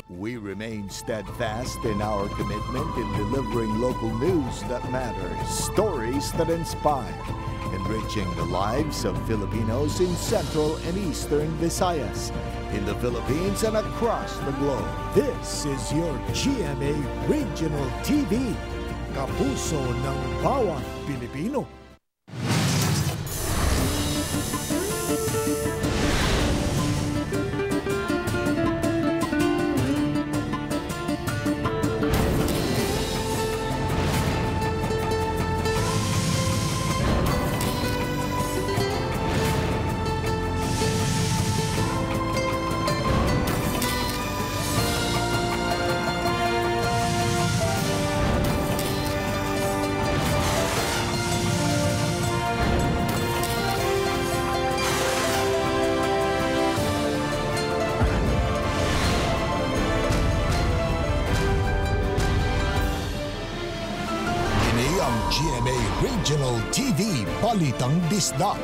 We remain steadfast in our commitment in delivering local news that matters, stories that inspire, enriching the lives of Filipinos in Central and Eastern Visayas, in the Philippines and across the globe. This is your GMA Regional TV, kapuso ng bawat Pilipino. Kini ang GMA Regional TV Balitang Bisdak.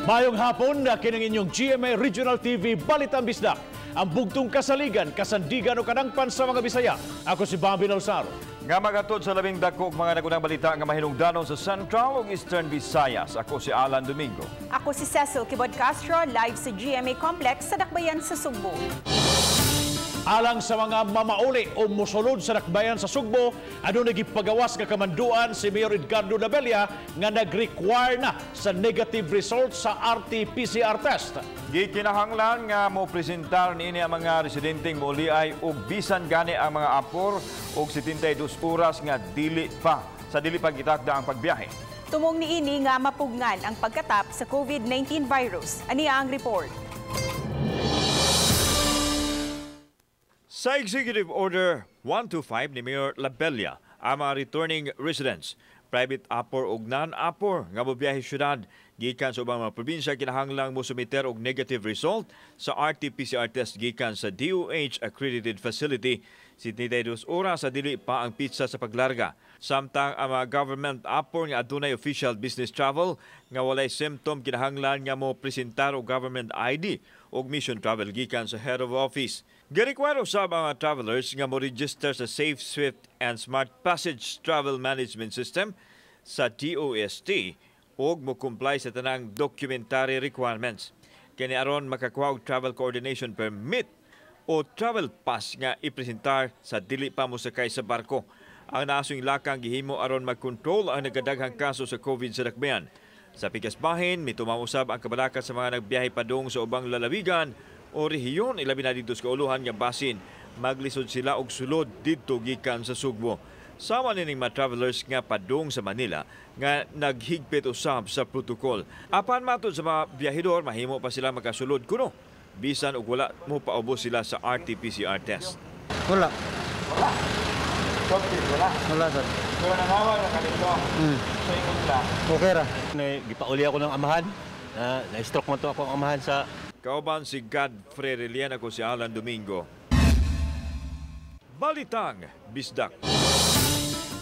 Mayong hapon na kining inyong GMA Regional TV Balitang Bisdak. Ang bugtong kasaligan, kasandigan o kadangpan sa mga Bisaya. Ako si Bobby Nalsaro. Nga magatod sa labing dako og mga nagunang balita nga mahinungdanon sa Central ug Eastern Visayas. Ako si Alan Domingo. Ako si Cecil Kibod Castro, live sa GMA Complex sa Dakbayan sa Sugbo. Alang sa mga mamauli o musulod sa Dakbayan sa Sugbo, adunay gipagawas nga kamanduan si Mayor Edgardo Labella nga nag-require na sa negative result sa RT-PCR test. Gikinahanglan nga mo presentar niini ang mga residenteng mouli ay og bisan gani ang mga apor og 72 oras nga dili pa sa dili pag-itakda ang pagbiyahe. Tumong niini nga mapugnan ang pagkatap sa COVID-19 virus. Ani ang report. Sa Executive Order 125 ni Mayor Labella, ang mga returning residents, private apor ug non-apor nga mobiyahe syudad gikan sa ubang mga probinsya kinahanglang mosumiter og negative result sa RT-PCR test gikan sa DOH accredited facility 72 oras sa dili pa ang pitsa sa paglarga. Samtang ang mga government apor nga adunay official business travel nga walay symptom kinahanglan nga mo presentar og government ID ug mission travel gikan sa head of office. Girequire usab ang mga travelers nga mo-register sa Safe, Swift and Smart Passage Travel Management System sa DOST ug mo-comply sa tanang documentary requirements. Kini aron makakuha og travel coordination permit o travel pass nga ipresentar sa dili pa mosakay sa barko. Ang naasong lakang gihimo aron magkontrol ang nagadaghang kaso sa COVID sa Dakbayan. Sa pikas bahin, mitumaw usab ang kabalaka sa mga nagbiyahe padung sa ubang lalawigan o rehiyon, ilabi na didto sa kauluhan nga basin maglisod sila og sulod didto gikan sa Sugbo. Sama nining mga travelers nga padung sa Manila nga naghigpit usab sa protocol. Apan matud sa mga biyahedor, mahimo pa sila makasulod kuno bisan og wala mo paubos sila sa RT-PCR test. Wala. Wala? Wala? Wala, sir. Pero nanawa na ka dito? Sa ingon lang? Okay ra. Gipauli ako ng amahan. Na-stroke man to ako ang amahan sa... Kauban si Godfrey Relian, ako si Alan Domingo. Balitang Bisdak.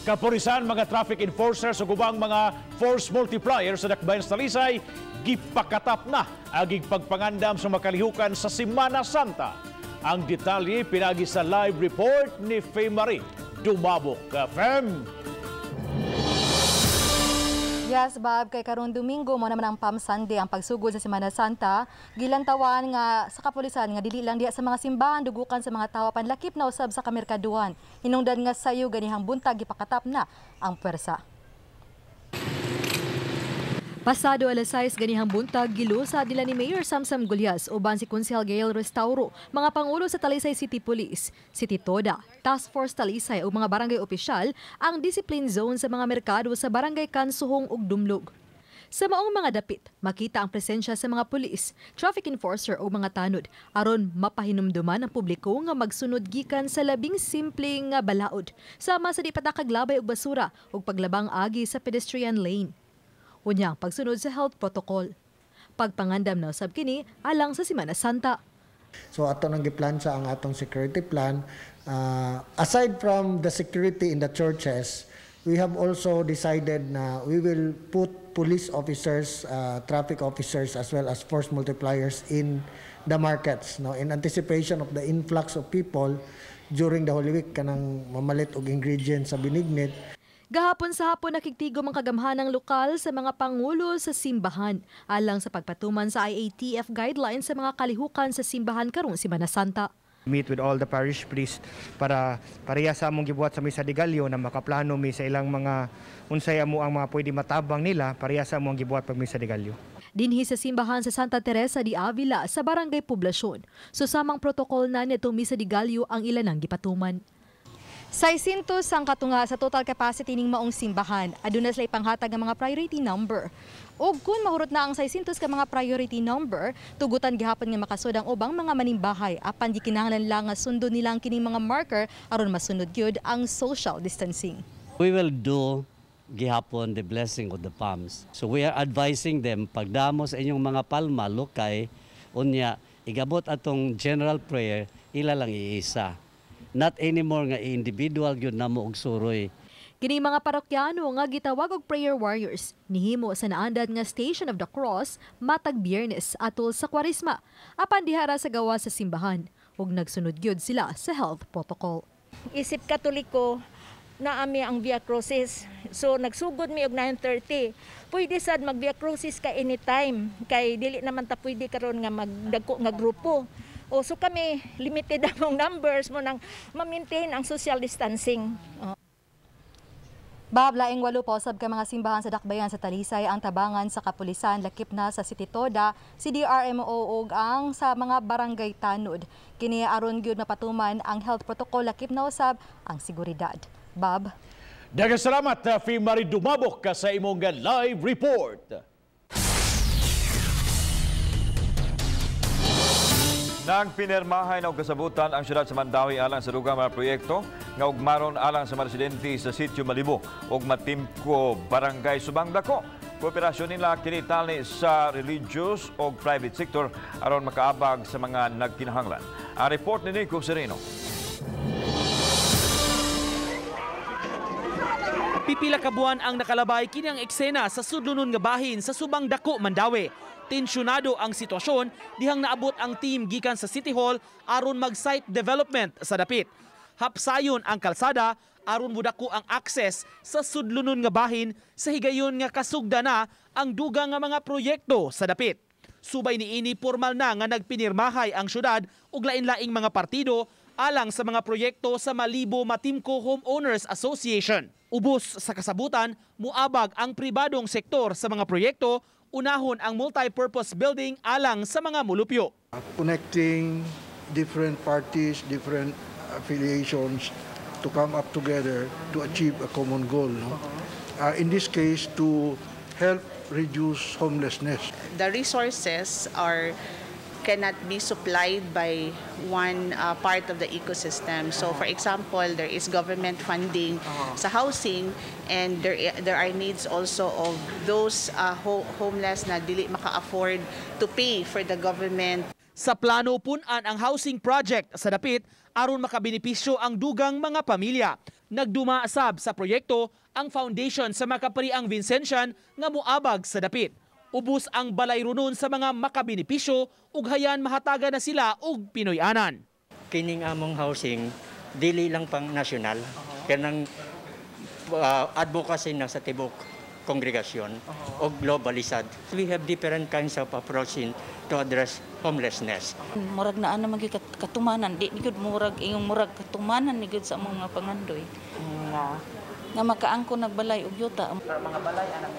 Kapurisan mga traffic enforcers ug ubang mga force multiplier sa Dakbayan sa Talisay, gipakatap na agig pagpangandam sa makalihukan sa Semana Santa. Ang detalye pinagi sa live report ni Faye Marie Dumabok. Fem! Yes, Bob, kay karon Domingo mo naman ang Palm Sunday ang pagsugod sa Semana Santa. Gilantawan nga sa kapulisan nga dili lang diha sa mga simbahan dugukan sa mga tawo panlakip na usab sa kamerkaduhan. Hinungdan nga sayo ganihang buntag gipakatap na ang pwersa. Pasado alas 6 ganihang buntag, gilusa nila ni Mayor Samsam Gullas uban si Konsehal Gail Restauro, mga pangulo sa Talisay City Police, City Toda, Task Force Talisay ug mga barangay opisyal ang discipline zone sa mga merkado sa barangay Kansuhong ug Dumlog. Sa maong mga dapit, makita ang presensya sa mga pulis, traffic enforcer o mga tanod aron mapahinumduman ang publiko nga magsunod gikan sa labing simpleng nga balaod, sama sa di patakaglabay og basura ug paglabang agi sa pedestrian lane. Unya ang pagsunod sa health protocol. Pagpangandam na usab kini alang sa Semana Santa. So ato nang giplansa ang atong security plan. Aside from the security in the churches, We have also decided na we will put police officers, traffic officers, as well as force multipliers in the markets, no, in anticipation of the influx of people during the Holy Week, kanang mamalit og ingredients sa binignit. Gahapon sa hapon, nakigtigom ang kagamhanang lokal sa mga pangulo sa simbahan alang sa pagpatuman sa IATF guidelines sa mga kalihukan sa simbahan karong Semana Santa. Meet with all the parish priests para pareha sa among gibuhat sa Misa de Gallo na makaplano mi sa ilang mga unsay amo ang mga pwede matabang nila, pareha sa among gibuhat pag Misa de Gallo. Dinhi sa simbahan sa Santa Teresa di Avila sa Barangay Poblacion, susamang protokol na nitong Misa de Gallo ang ilan ang gipatuman. 600 ang katunga sa total capacity ning maong simbahan. Aduna sila ipanghatag ang mga priority number. Ug kun mahurot na ang 600 ka mga priority number, tugutan gihapon nga makasud ang ubang mga manimbahay, apan gikinahanglan lang nga sundon nila ang kining mga marker aron masunod gyud ang social distancing. We will do gihapon the blessing of the palms. So we are advising them, pagdamo sa inyong mga palma, lukay, unya igabot atong general prayer, ila lang iisa. Not anymore nga individual gyud namo og suroy. Kini mga parokyano nga gitawag og prayer warriors nihimo sa naandan nga Station of the Cross matag Biyernes atol sa Kwaresma, apan dihara sa gawa sa simbahan, ug nagsunod gyud sila sa health protocol. Isip Katoliko, naami ang Via Crucis. So nagsugod mi og 9:30. Pwede sad mag Via Crucis ka anytime kay dili naman ta pwede karon nga magdagko nga grupo. O so kami, limited among numbers mo nang ma-maintain ang social distancing. Oh. Bab, laing 8 pa usab ka mga simbahan sa dakbayan sa Talisay ang tabangan sa kapulisan, lakip na sa City Toda, CDRMO ug ang sa mga barangay tanod. Kini aron gyud mapatuman ang health protocol, lakip na usab ang seguridad. Bab. Daghang salamat, Fi Marie Dumabok, sa imong live report. Nang pinermahay na og kasabutan ang syudad sa Mandaue alang sa dugang mga proyekto nga ugmaron alang sa mga residente sa Sitio Malibo ug Matimco, Barangay Subang Dako. Kooperasyon nila kini tali sa religious o private sector aron makaabag sa mga nagkinahanglan. Ang report ni Nico Sereno. Pipila ka buwan ang nakalabay kini ang eksena sa sudlonon nga bahin sa Subang Dako, Mandaue. Tensyonado ang sitwasyon dihang naabot ang team gikan sa City Hall aron mag-site development sa dapit. Hapsayon ang kalsada aron mudako ang access sa sudlonon nga bahin sa higayon nga kasugda na ang dugang nga mga proyekto sa dapit. Subay niini, formal na nga nagpinirmahay ang syudad ug lain-laing mga partido alang sa mga proyekto sa Malibo Matimco Homeowners Association. Ubos sa kasabutan, muabag ang pribadong sektor sa mga proyekto, unahon ang multi-purpose building alang sa mga mulupyo. Connecting different parties, different affiliations to come up together to achieve a common goal. No? In this case, to help reduce homelessness. The resources are cannot be supplied by one part of the ecosystem. So for example, there is government funding sa housing, and there are needs also of those homeless na dili maka-afford to pay for the government. Sa plano, punan ang housing project sa dapit aron makabenepisyo ang dugang mga pamilya. Nagdumaasab sa proyekto ang foundation sa Makapariang Vincentian nga moabag sa dapit. Ubos ang balay runon sa mga makabenepisyo ug hayan mahatagan na sila og Pinoy-anan. Kining among housing dili lang pang nasyonal, kanang advocacy na sa tibok kongregasyon o globalisad. We have different kinds of approach to address homelessness. Murag naa naman gyud katumanan, di gyud murag iyong murag katumanan ni gyud sa among mga pangandoy. Nga makaangko nagbalay og yuta. Mga balay anang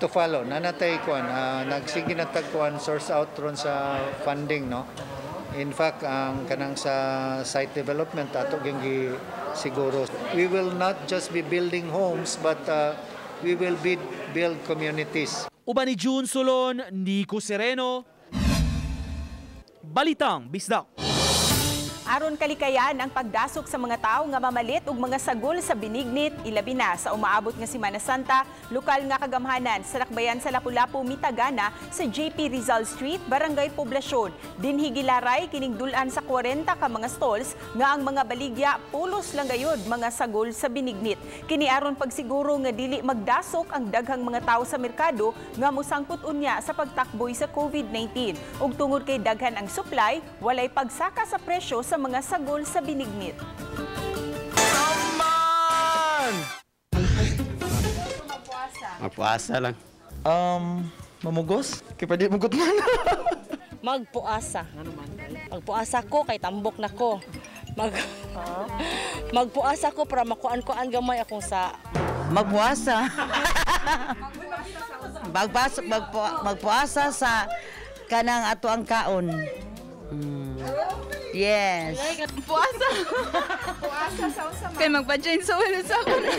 To follow, nanatay kuan, nagsige na tag kuan, source out ron sa funding, no. In fact, ang kanang sa site development ato gyud siguro. We will not just be building homes, but we will build communities. Uban ni June Solon, Nico Sereno, Balitang Bisdak. Aron kalikayan ang pagdasok sa mga tao nga mamalit og mga sagol sa binignit, ilabi na sa umaabot nga Semana Santa, lokal nga kagamhanan sa Lakbayan sa Lapu-Lapu mitagana sa JP Rizal Street, Barangay Poblacion. Dinhi gilaray kining dul-an sa 40 ka mga stalls nga ang mga baligya pulos lang gayod mga sagol sa binignit. Kini aron pagsiguro nga dili magdasok ang daghang mga tao sa merkado nga mosangpot unya sa pagtakboy sa COVID-19. Ug tungod kay daghan ang supply, walay pagsaka sa presyo sa mga sagol sa binignit. Saman! Magpuasa lang. Mamugos? Kaya pwede mugot man. Magpuasa. Magpuasa ko kay tambok na ko. Magpuasa ko para makuan-kuan gamay akong sa... Magpuasa. Magpuasa sa kanang ato ang kaon. Yes. Puasa. Puasa sa usa. Kay magpa-change sa ulo sa ako na.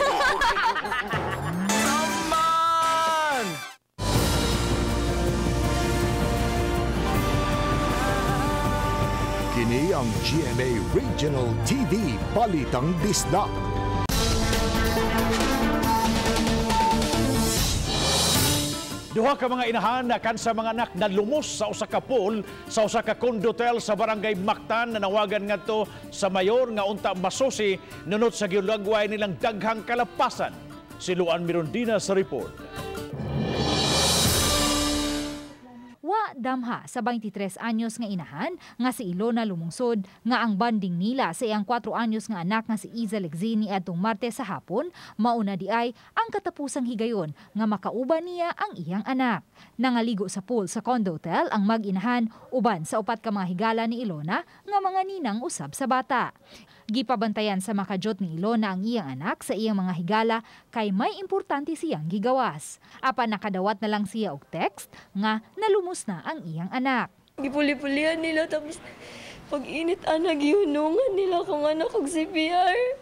Saman! Kini ang GMA Regional TV Balitang Bisdak. Duha ka mga inahan na kansa mga anak na lumos sa usa ka pool sa usa ka condotel sa Barangay Mactan na nawagan ngadto sa mayor nga unta masusi nunot sa gilagway nilang daghang kalapasan. Si Luan Mirondina sa report. Wa damha sa 23 anyos nga inahan nga si Ilona lumungsod nga ang banding nila sa iyang 4 anyos nga anak nga si Iza Lexini adtong Martes sa hapon, mauna di ay ang katapusang higayon nga makauban niya ang iyang anak. Nangaligo sa pool sa condotel ang mag-inahan uban sa upat ka mga higala ni Ilona nga mga ninang usab sa bata. Gipabantayan sa makajot ni Ilona ang iyang anak sa iyang mga higala kay may importante siyang gigawas. Apan nakadawat na lang siya og text nga nalumos na ang iyang anak. Gipuli-pulihan nila tapos pag init ana gihunungan nila kung anak og CPR.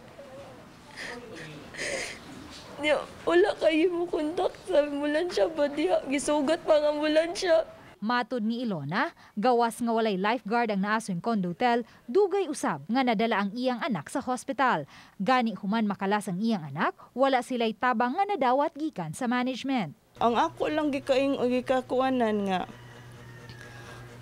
Wala kayo mo kontak sa ambulansya ba diha gisugat pa ang ambulansya. Matod ni Ilona, gawas nga walay lifeguard ang naasoy condotel, dugay usab nga nadala ang iyang anak sa hospital. Gani human makalas ang iyang anak, wala sila'y tabang nga nadawat gikan sa management. Ang ako lang gikaing o gikakuanan nga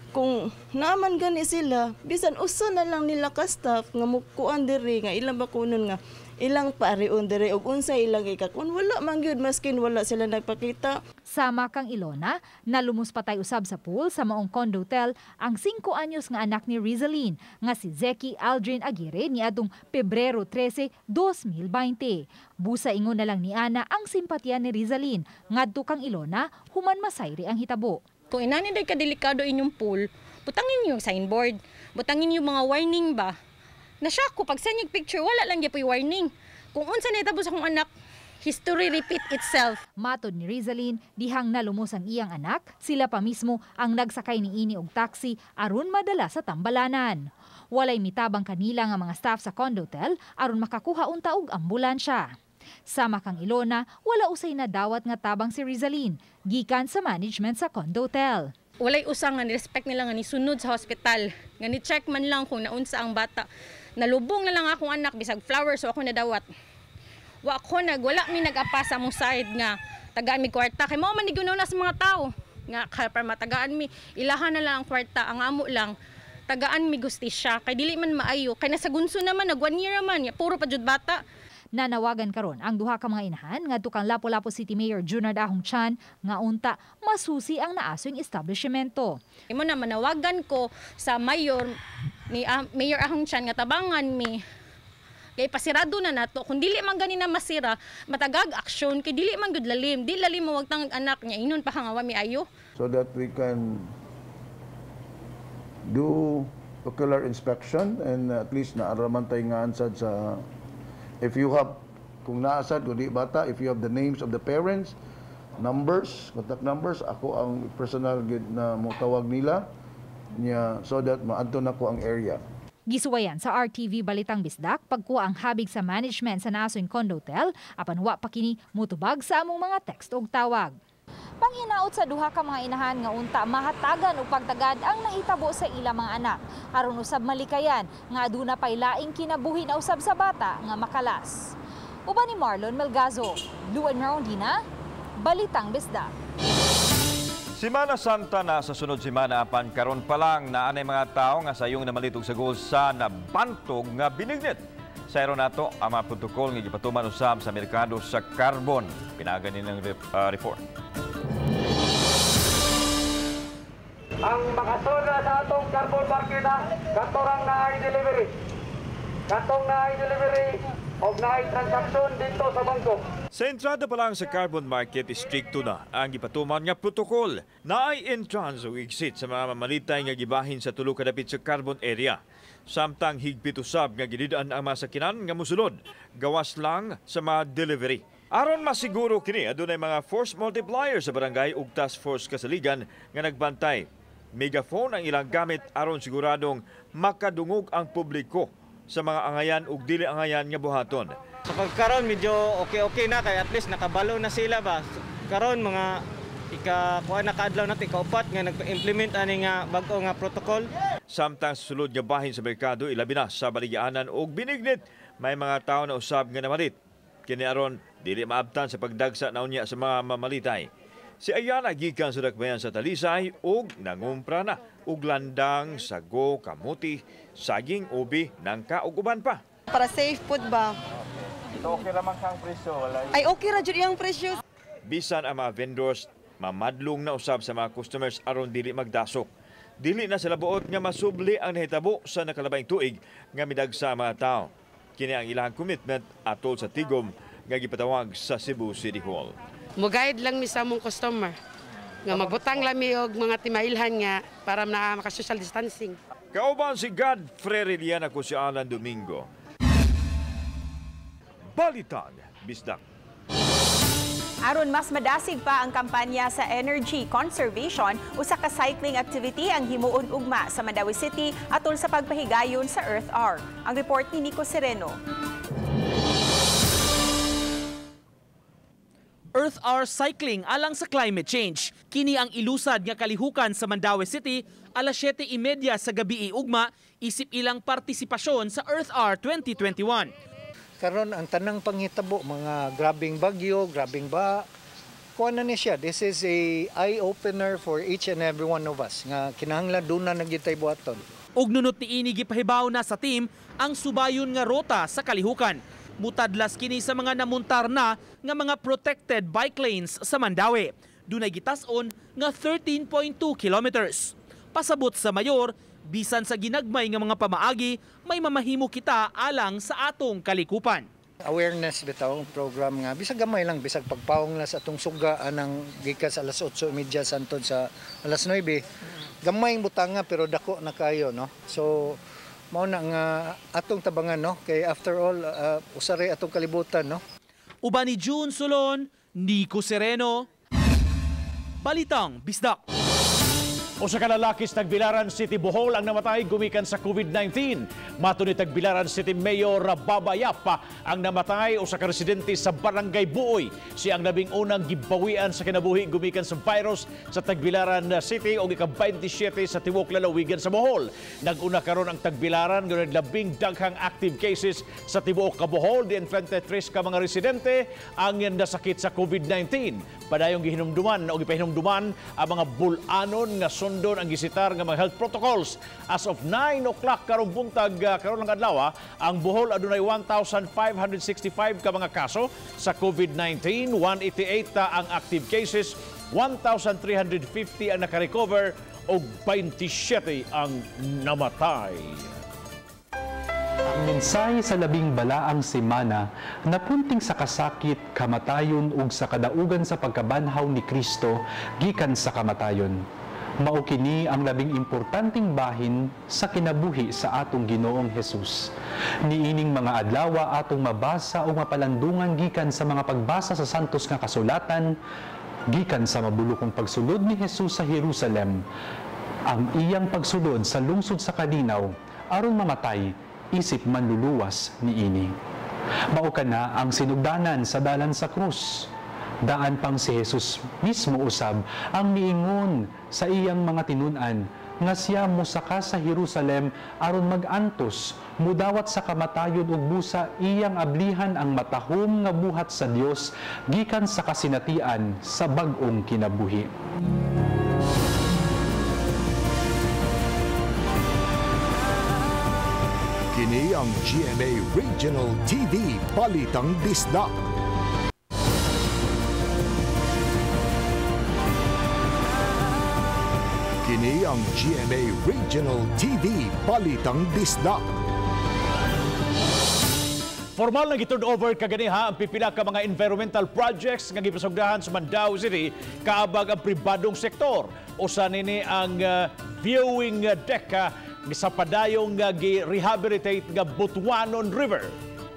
kung naaman gani sila, bisan usa na lang nila ka staff nga mukuan diri nga ilang bakunon nga ilang pareon diri og unsa ilang gikakuan, wala man gyud maskin wala sila nagpakita. Sama kang Ilona, nalumos patay usab sa pool sa maong condotel ang 5 anyos nga anak ni Rizaline nga si Zeki Aldrin Aguirre niadtong Pebrero 13, 2020. Busa ingon na lang ni Ana ang simpatiya ni Rizaline ngadto kang Ilona human masayri ang hitabo. Kung inani day kadelikado inyong pool, butangin yung signboard, butangin yung mga warning ba. Nashock ko pag send yung picture, wala lang gyud warning. Kung unsa na itabo sa akong anak, history repeat itself. Matod ni Rizaline, dihang nalumos ang iyang anak, sila pa mismo ang nagsakay ni ini og taxi aron madala sa tambalanan. Walay mitabang kanila nga mga staff sa condotel aron makakuha unta og ambulansya. Sama kang Ilona, wala usay nadawat nga tabang si Rizaline gikan sa management sa condotel. Walay usang nga ni-respect nila nga nisunod sa hospital, nga ni-check man lang kung naunsa ang bata. Nalubong na lang akong anak bisag flowers so ako nadawat. Wa ko nag wala mi nag-apa sa among side nga tagaan mi kwarta kay mao man ni na sa mga tao nga para matagaan mi ilahan na lang ang kwarta, ang amo lang tagaan mi gustisya kay dili man maayo kay nasa gunso naman nag 1 year man puro pa jud bata. Nanawagan karon ang duha ka mga inahan ngadto kang Lapu-Lapu City Mayor Junard Ahong Chan nga unta masusi ang naasoy establishmento. Imo na manawagan ko sa mayor ni Mayor Ahong Chan nga tabangan mi kay pasirado na nato kung dili man gani na masira matagag aksyon kay dili man gud lalim, di lalim mo wagtang anak niya inon pa nga wa mi ayo. So that we can do ocular inspection and at least naaraman tay nga ansad sa if you have, kung naasad, kung di bata, if you have the names of the parents, numbers, contact numbers, ako ang personal na motawag nila niya so that maadto na ko ang area. Gisuwayan sa RTV Balitang Bisdak pagkuha ang habig sa management sa naasoy condotel apan wa pa kini mutubag sa among mga text og tawag. Panghinaot sa duha ka mga inahan nga unta mahatagan og pagtagad ang nahitabo sa ila mga anak. Aron usab malikayan nga aduna pay laing kinabuhi na usab sa bata nga makalas. Uban ni Marlon Melgazo, Luan Rondina, Balitang Bisdak. Simana Santa na sa sunod simana apan karon pa lang naa nay mga tawo nga sayong namalit og sagol sa nabantog nga binignit. Sayro nato ang mga protokol nga gipatuman usab sa merkado sa carbon. Pinaga ni ng report. Ang makasuna sa atong carbon market katorang naay delivery. Katong naay delivery og naay transaksyon dito sa bangko. Sa entrada pa lang sa carbon market, istrikto na ang gipatuman nga protokol. Naay entrance o exit sa mga mamalitay nga gibahin sa tulo kadapit sa carbon area. Samtang higpit usab nga gilid-an ang mga sakinan nga mosulod, gawas lang sa mga delivery. Aron masiguro kini adunay mga force multiplier sa barangay ug task force kasaligan nga nagbantay. Megaphone ang ilang gamit aron siguradong makadungog ang publiko sa mga angayan ug dili angayan nga buhaton. So pagkaron medyo okay-okay na kay at least nakabalo na sila ba. Karon mga ika-kuha na kaadlaw natin ikaupat nga nag-implement ani nga bag-o nga protocol. Samtang sa sulod nga bahin sa merkado ilabi na sa baligyaanan ug binignit, may mga tawo na usab nga namalit. Kini aron dili maabtan sa pagdagsa na unya sa mga mamalitay. Si Ayana gikan sa dakbayan sa Talisay ug nangumpra na og landang, sago, kamuti, saging, ubi, nangka ug uban pa. Para safe food ba? So okay ra man kang presyo, wala. Ay okay ra jud iyang presyo. Bisan ang mga vendors mamadlong na usab sa mga customers aron dili magdasok. Dili na sila buot nga masubli ang nahitabo sa nakalabayng tuig nga midagsa mga tao. Kini ang ilang commitment atol sa tigom nga gipatawag sa Cebu City Hall. Mo-guide lang mi sa among customer nga magbutang lami og mga timailhan nga para na maka-social distancing. Kauban si Godfrey Riliana, ako si Alan Domingo. Balitang Bisdak. Aron mas madasig pa ang kampanya sa energy conservation, usa ka cycling activity ang himuon ugma sa Mandaue City atol sa pagpahigayon sa Earth Hour. Ang report ni Nico Sereno. Earth Hour Cycling alang sa climate change. Kini ang ilusad nga kalihukan sa Mandaue City alas 7:30 sa gabi ugma isip ilang partisipasyon sa Earth Hour 2021. Karon ang tanang panghitabo, mga grabing bagyo, grabing baha, kuha na ni siya. This is a eye-opener for each and every one of us nga kinahanglan doon na nagyutay buhaton. Ug nunot niini gipahibaw na sa team ang subayon nga rota sa kalihukan. Mutadlas kini sa mga namuntar na nga mga protected bike lanes sa Mandaue. Dunay gitas-on nga 13.2 kilometers. Pasabot sa mayor, bisan sa ginagmay nga mga pamaagi, may mamahimo kita alang sa atong kalikupan. Awareness bitaw program nga bisag gamay lang, bisag pagpawong na sa atong suga anang gikan sa alas 8:30 santod sa alas 9. Gamay ang butanga pero dako na kayo, no? So mao na nga atong tabangan, no? Kay after all usa ray atong kalibutan, no? Uban ni June Solon, Nico Sereno, Balitang Bisdak. Usa ka lalaki sa Tagbilaran City, Bohol ang namatay gumikan sa COVID-19. Mato ni Tagbilaran City Mayor Baba Yap, ang namatay usa ka residente sa Barangay Buoy. Siya ang 11 gibawian sa kinabuhi gumikan sa virus sa Tagbilaran City og ika-27 sa tibuok lalawigan sa Bohol. Nag-una karon ang Tagbilaran ngunit 10 daghang active cases sa tibuok ka Bohol, diin 23 ka mga residente ang nasakit sa COVID-19. Padayong gihinumduman o gipahinumduman ang mga bulanon nga sundon ang gisitar nga mga health protocols. As of 9 o'clock karong buntag karon ng adlaw, ang Bohol adunay 1,565 ka mga kaso sa COVID-19, 188 ang active cases, 1,350 ang nakarecover ug 27 ang namatay. Ang mensahe sa labing balaang semana napunting sa kasakit, kamatayon ug sa kadaugan sa pagkabanhaw ni Kristo gikan sa kamatayon. Mao kini ang labing importanteng bahin sa kinabuhi sa atong Ginoong Hesus. Niining mga adlawa atong mabasa o mapalandungan gikan sa mga pagbasa sa Santos nga Kasulatan, gikan sa mabulukong pagsulod ni Hesus sa Jerusalem, ang iyang pagsulod sa lungsod sa kalinaw aron mamatay isip manluluwas niini. Mao kana ang sinugdanan sa dalan sa krus. Daan pang si Jesus mismo usab ang miingon sa iyang mga tinun-an nga siya mosaka sa Jerusalem aron mag-antos, mudawat sa kamatayon ug busa iyang ablihan ang matahom nga buhat sa Dios gikan sa kasinatian sa bag-ong kinabuhi. Kini ang GMA Regional TV Balitang Bisdak. Kini ang GMA Regional TV Balitang Bisdak. Formal na gi-turn over kaganiha ang pipila ka mga environmental projects nga gipasugdahan sa Mandaue City kaabag ang pribadong sektor. Usa nini ang viewing deck sa padayong gi-rehabilitate nga Butuanon River.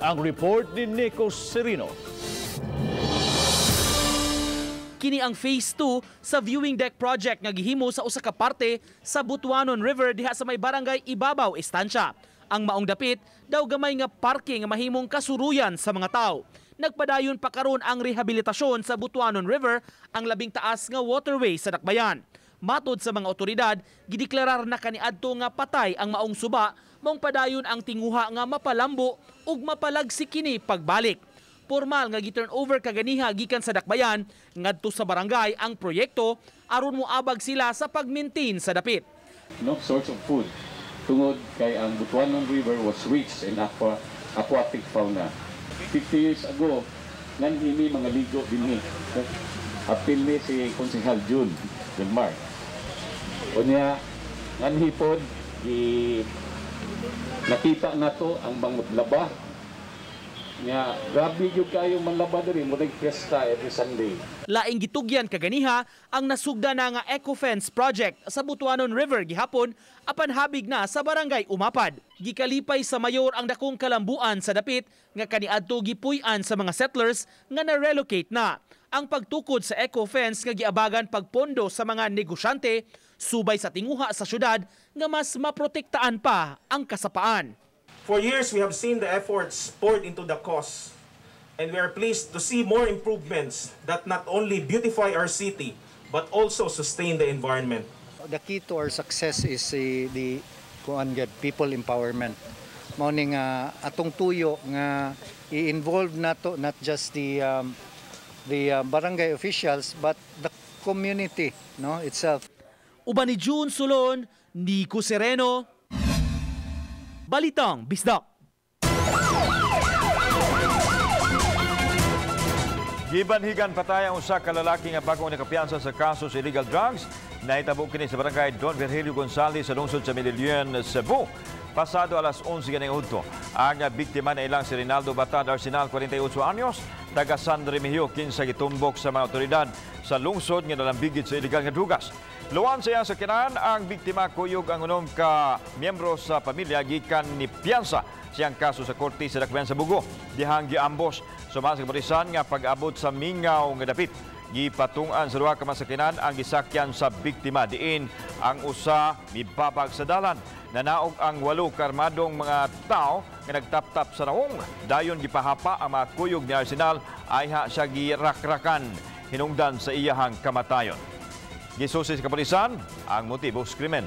Ang report ni Nico Serino. Kini ang Phase 2 sa viewing deck project nga gihimo sa usa ka parte sa Butuanon River diha sa may barangay Ibabaw, Estancia. Ang maong dapit daw gamay nga parke nga mahimong kasuruyan sa mga tao. Nagpadayon pa karon ang rehabilitasyon sa Butuanon River, ang labing taas nga waterway sa Dakbayan. Matod sa mga otoridad, gideklarar na kaniadto nga patay ang maong suba, maong padayon ang tinguha nga mapalambo ug mapalagsi kini pagbalik. Formal nga gi-turn over kaganiha gikan sa Dakbayan ngadto sa barangay ang proyekto aron moabag sila sa pag-maintain sa dapit. No source of food tungod kay ang Butuanon River was rich in aquatic fauna. 50 years ago nganhimi mga ligo dinhi. Apil ni si Konsehal June Denmark. Unya nganhi pod gi nakita nato ang manglaba. Nga, grabe yun kayo manlaba diri, mo nag-fiesta every Sunday. Laing gitugyan kaganiha ang nasugda na nga Eco-Fence Project sa Butuanon River gihapon apan habig na sa barangay Umapad. Gikalipay sa mayor ang dakong kalambuan sa dapit nga kaniadto gipuy-an sa mga settlers nga na-relocate na. Ang pagtukod sa Eco-Fence nga giabagan pagpondo sa mga negosyante subay sa tinguha sa syudad nga mas maprotektaan pa ang kasapaan. For years, we have seen the efforts poured into the cause, and we are pleased to see more improvements that not only beautify our city, but also sustain the environment. The key to our success is the people empowerment. Mao ni nga atong tuyo nga i-involve nato not just the barangay officials but the community, no, itself. Uban ni June Solon, Nico Sereno, Balitang Bisdak. Gibanhigan patay ang usa ka lalaki nga bag-ong nakapiyansa sa kaso sa illegal drugs. Nahitabo kini sa barangay Don Virgilio Gonzales sa lungsod sa Medellin, Cebu. Pasado alas 11 ganing udto. Ang biktima na ilang si Rinaldo Batad Arsenal, 48 anyos, taga San Remigio, kinsa gitumbok sa mga otoridad sa lungsod nga nalambigit sa illegal nga drugas. Luwan sa iyang sakinan, ang biktima kuyog ang unom ka miyembro sa pamilya gikan ni piyansa siyang kaso sa korte sa Dakbayan sa Bugo. Dihang giambos sumang sa kapulisan nga pag-abot sa mingaw nga dapit. Gipatungan sa duha ka masakinan ang gisakyan sa biktima. Diin ang usa mibabag sa dalan. Nanaog ang 8 karmadong mga tao nga nagtaptap sa naong. Dayon gipahapa ang mga kuyog ni Arsenal ayha siya girakrakan hinungdan sa iyahang kamatayon. Gisusi sa kapulisan ang motibo sa krimen.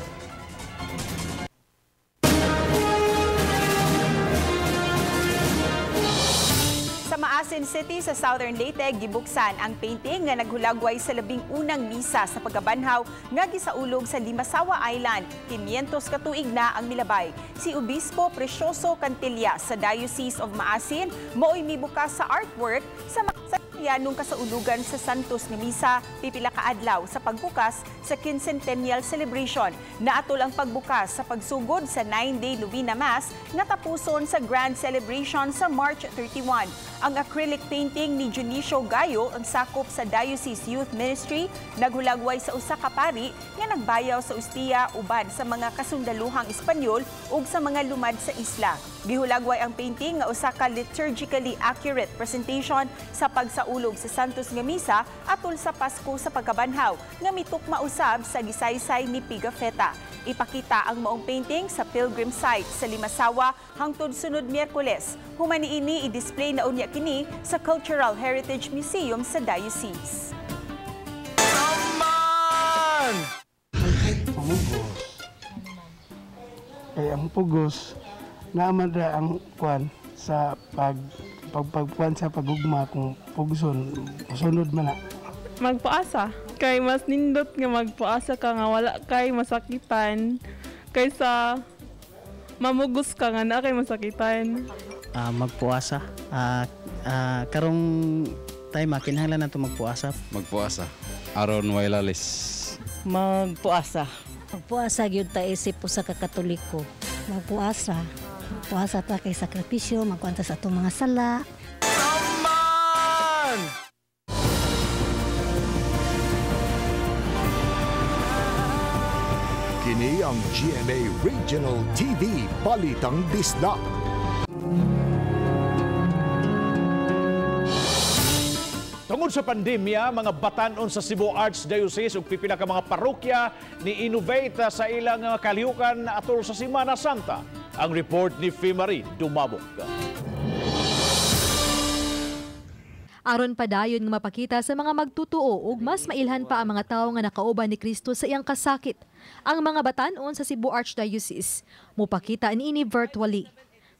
Sa Maasin City sa Southern Leyte, gibuksan ang painting nga naghulagway sa 11 misa sa pagkabanhaw nga gisaulog sa Limasawa Island. 500 ka tuig na ang milabay. Si Obispo Precioso Cantilla sa Diocese of Maasin mao'y mibukas sa artwork sa nung kasaulugan sa Santos nga Misa pipila ka adlaw sa pagbukas sa Quincentennial Celebration. Naatol ang pagbukas sa pagsugod sa 9-day Novena Mass nga tapuson sa Grand Celebration sa March 31. Ang acrylic painting ni Junicio Gayo ang sakop sa Diocese Youth Ministry naghulagway sa usa ka pari nga nagbayaw sa Ustiya uban sa mga kasundaluhang Espanyol ug sa mga lumad sa isla. Gihulagway ang painting nga usa ka liturgically accurate presentation sa pagsaulog sa Santos nga Misa atol sa Pasko sa pagkabanhaw nga mitukma usab sa gisaysay ni Pigafetta. Ipakita ang maong painting sa Pilgrim Site sa Limasawa hangtod sunod Miyerkules. Human niini, i-display na unya kini sa Cultural Heritage Museum sa Diocese. Man! Pumugos. Kaya ang pugos, naaman ra ang kwan sa pagpagkuan sa pagugma kung pugson, sunod man na. Magpaasa. Kay mas nindot nga magpaasa ka nga wala kay masakitan kaysa mamugos ka nga na kay masakitan. Magpuasa. Karong time kinahanglan nato magpuasa. Magpuasa. Aron way lalis. Magpuasa. Magpuasa gyud ta isip usa ka Katoliko. Magpuasa. Puasa ta kay sakripisyo, magkuanta sa atong mga sala. Man! Kini ang GMA Regional TV Balitang Bisdak. Tungod sa pandemya, mga batan-on sa Cebu Archdiocese ug pipila ka mga parokya ni innovate sa ilang kalihukan atol sa Semana Santa. Ang report ni Fimari Dumabok. Aron padayon nga mapakita sa mga magtutuo ug mas mailhan pa ang mga tawo nga nakauban ni Kristo sa iyang kasakit. Ang mga batan-on sa Cebu Archdiocese mopakita niini virtually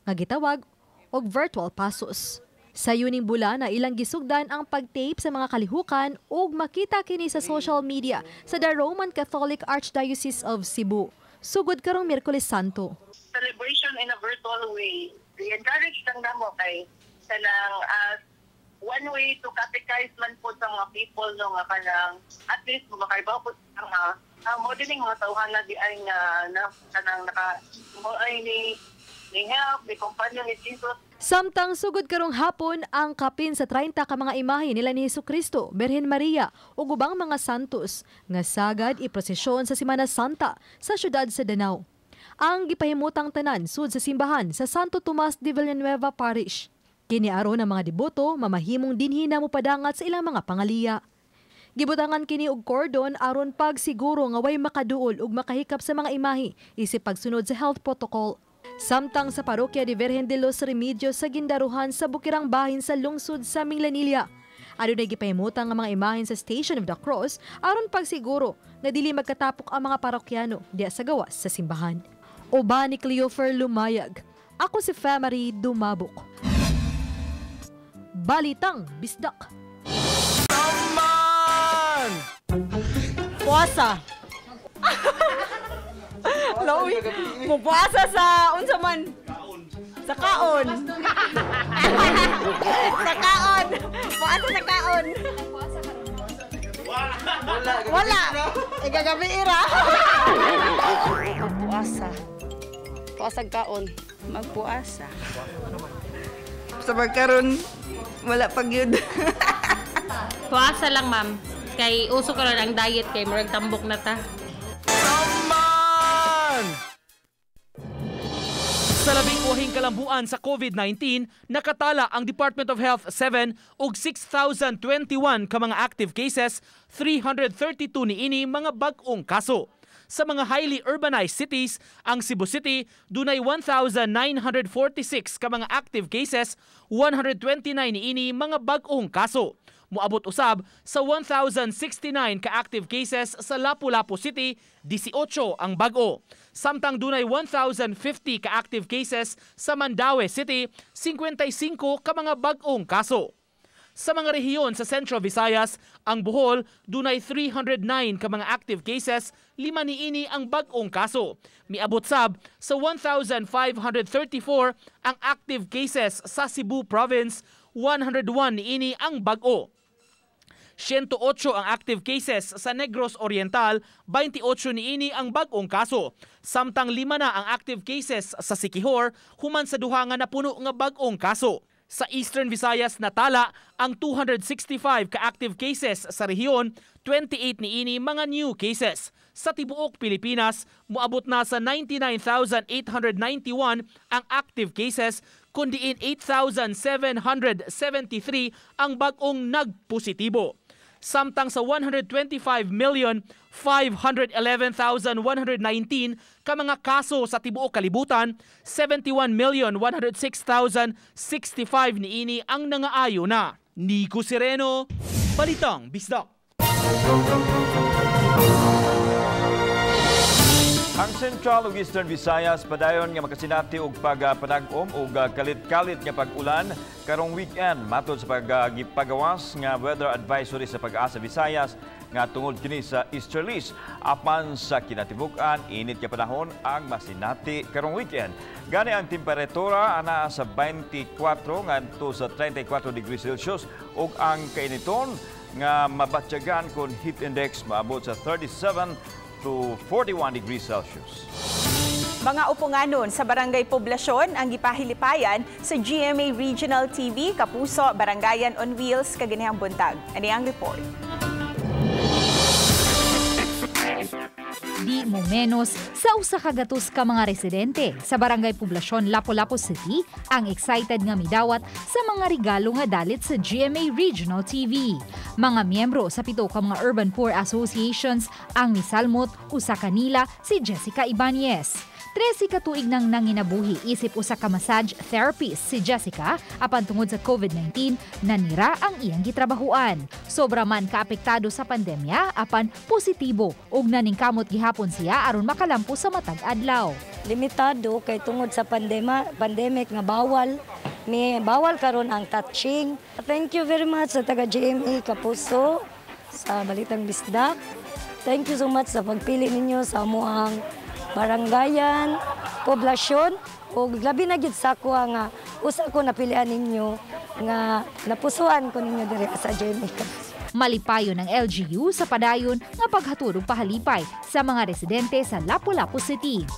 nga gitawag og virtual pasos. Sa yuning bulan na ilang gisugdan ang pagtape sa mga kalihukan ug makita kini sa social media sa the Roman Catholic Archdiocese of Cebu. Sugod karong Miyerkules Santo. Celebration in a virtual way. I-encourage lang namo kay kanang one way to catechize man po sa mga people no nga kanang at least makaibaw po nga modeling mga tawhan na di ay nga na kanang naka mo ay ni help ni companion ni Jesus. Samtang sugod karong hapon ang kapin sa 30 ka mga imahe nila ni Hesukristo, Birhen Maria ug ubang mga santos nga sagad iprosesyon sa Semana Santa sa syudad sa Danao. Ang gipahimutang tanan sud sa simbahan sa Santo Tomas de Villanueva Parish. Kini aron ang mga deboto mamahimong dinhi na mopadangat sa ilang mga pangaliya. Gibutangan kini og cordon aron pagsiguro nga way makaduol ug makahikap sa mga imahe isip pagsunod sa health protocol. Samtang sa Parokya de Virgen de los Remedios sa Gindaruhan sa Bukirang Bahin sa lungsod sa Minglanilla, adunay gipahimutang ang mga imahen sa Station of the Cross aron pagsiguro nga dili magkatapok ang mga parokyano diya sa gawas sa simbahan. Uban ni Cleofer Lumayag. Ako si Famary Dumabok. Balitang Bisdak. Man! Puasa. Lowi. Mupuasa sa unsa man? Sa kaon. Sa kaon. Puasa sa kaon. Wala. Ikagabi ira. Magpuasa. Puasa kaon. Magpuasa. Sa pagkaron wala pag yun. Puasa lang, ma'am. Kay uso karon ang diet kay murag tambok na ta. Man! Sa 11 kalambuan sa COVID-19, nakatala ang Department of Health 7 og 6,021 ka mga active cases, 332 niini mga bag-ong kaso. Sa mga highly urbanized cities, ang Cebu City dunay 1,946 ka mga active cases, 129 niini mga bag-ong kaso. Moabot usab sa 1,069 ka active cases sa Lapu-Lapu City, 18 ang bag-o. Samtang dunay 1,050 ka active cases sa Mandaue City, 55 ka mga bag-ong kaso. Sa mga rehiyon sa Central Visayas, ang Bohol dunay 309 ka mga active cases, 5 niini ang bag-ong kaso. Miabot sab sa 1,534 ang active cases sa Cebu Province, 101 niini ang bag-o. 108 ang active cases sa Negros Oriental, 28 niini ang bag-ong kaso. Samtang 5 na ang active cases sa Siquijor, human sa duha nga napuno nga bag-ong kaso. Sa Eastern Visayas natala ang 265 ka active cases sa rehiyon, 28 niini mga new cases. Sa tibuok Pilipinas, moabot na sa 99,891 ang active cases, kundiin 8,773 ang bag-ong nagpositibo. Samtang sa 125,511,119 ka mga kaso sa tibuok kalibutan, 71,106,065 niini ang nangaayo na. Nico Sereno, Balitang Bisdak. Ang Central ug Eastern Visayas padayon nga makasinati og pagpanag-om ug kalit-kalit nga pag-ulan karong weekend matod sa pagpagawas nga weather advisory sa Pag-asa Visayas nga tungod kini sa easterlies. Apan sa kinatibuk-an, init nga panahon ang masinati karong weekend. Gani ang temperatura anaa sa 24 ngadto sa 34 degrees Celsius ug ang kainiton nga mabatyagan kon heat index maabot sa 37 to 41 degrees Celsius. Mga uponganon sa Barangay Poblasyon ang gipahilipayan sa GMA Regional TV, Kapuso, Barangayan on Wheels, kaganihang buntag. Ani ang report. Di mo menos sa 100 ka mga residente sa Barangay Poblasyon, Lapu-Lapu City ang excited nga midawat sa mga regalo nga dalit sa GMA Regional TV. Mga miyembro sa 7 ka mga Urban Poor Associations ang misalmot usa kanila si Jessica Ibanez. 13 ka tuig nang nanginabuhi isip usa ka massage therapist si Jessica apan tungod sa COVID-19 nanira ang iyang gitrabahuan. Sobra man kaapektado sa pandemya apan positibo ug naningkamot gihapon siya aron makalampo sa matag adlaw. Limitado kay tungod sa pandemic nga bawal ni bawal karon ang touching. Thank you very much sa taga GMA Kapuso sa Balitang Bisdak. Thank you so much sa pagpili ninyo sa amoang barangayan, poblasyon, o labi na gid sa ako nga usa ko napilian ninyo nga napusuan ko ninyo diri sa GMA. Malipayon ng LGU sa padayon nga paghatod og pahalipay sa mga residente sa Lapu-Lapu City.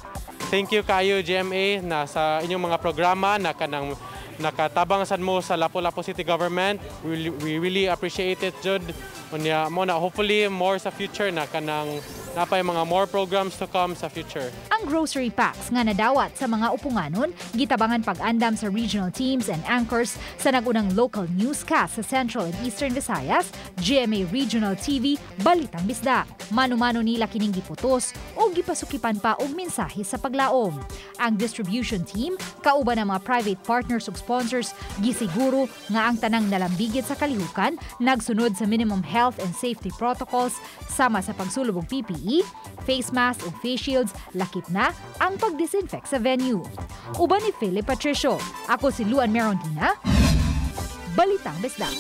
Thank you kayo GMA na sa inyong mga programa na kanang nakatabang sad mo sa Lapu-Lapu City Government. We really appreciate it jud. Unya mo na hopefully more sa future na kanang napay mga more programs to come sa future. Ang grocery packs nga nadawat sa mga upunganon gitabangan pag-andam sa regional teams and anchors sa nagunang local newscast sa Central and Eastern Visayas, GMA Regional TV, Balitang Bisdak. Mano-mano nila kining giputos o gipasukipan pa og mensahe sa paglaom. Ang distribution team, kauban ang mga private partners ug sponsors, gisiguro nga ang tanang nalambigit sa kalihukan nagsunod sa minimum health and safety protocols sama sa pagsulob og PPE, face mask ug face shields, lakip na ang pagdisinfect sa venue. Uban ni Philip Patricio, ako si Luan Merondina, Balitang Bisdak.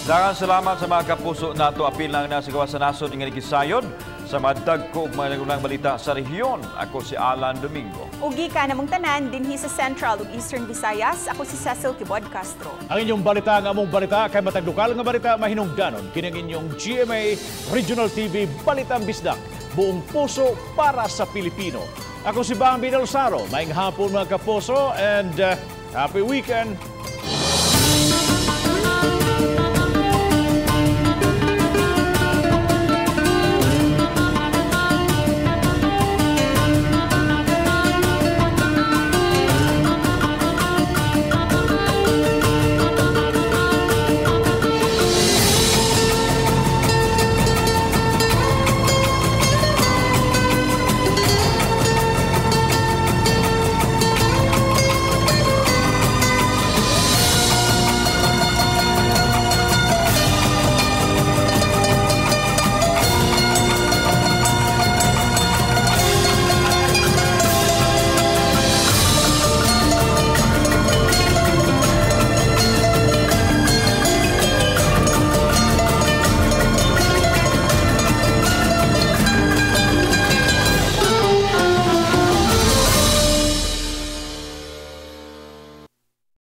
Daghang salamat sa mga kapuso nato. Apil lang na sa gawas sa nasod nga nikisayon sa madagko ug mga nagunang balita sa rehiyon. Ako si Alan Domingo. Ugi ka namong tanan dinhi sa Central ug Eastern Visayas. Ako si Cecil Quibod Castro. Ang inyong balita nga among balita kay matag lokal nga balita mahinungdanon kini ang inyong GMA Regional TV Balitang Bisdak. Buong puso para sa Pilipino. Ako si Bambi Del Saro. Maayong hapon mga kapuso and happy weekend.